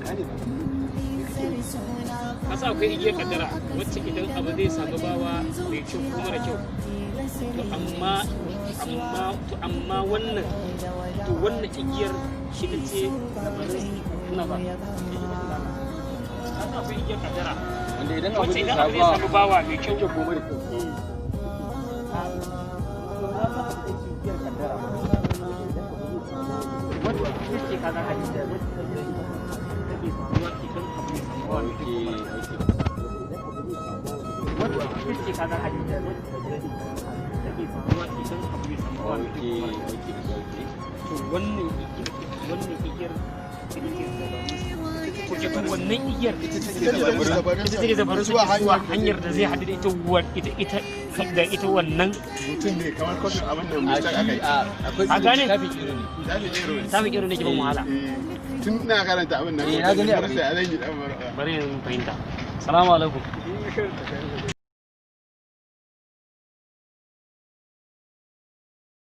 Gane ba. Kasa akwai igiyar kaddara wacce idan abu zai samu bawa mai kyau ko mara kyau, to amma wannan, to wannan igiyar shi ta ce ina ba. Kasa akwai igiyar kaddara Wanda idan abu wacce zai idan abu zai samu samu bawa mai kyau kyau ko mara kyau. Igiyar kaddara. Wacce ita ce kaza hadisi wacce take faruwa idan abu ya samu bawa mai kyau ko mara kyau. Wacce ita ce kaza hadisi wacce take faruwa idan abu ya samu bawa mai kyau ko mara kyau. To wannan igiyar ita ce zabarun, to wannan igiyar Ita take ita take zabarun zuwa zuwa hanyar da zai haɗu da ita ita ita da ita wannan. Mutum ne kamar kwashin abin da mistake aka yi. Akwai A gane? Tafi iro ne. Zafi ero ne. Samun irin nake ban wahala. Eh, tun ina karanta abin nan Eh, na gani abin. sai a zan yi dan mara. Bari yanzu fahimta. Salamu alaikum.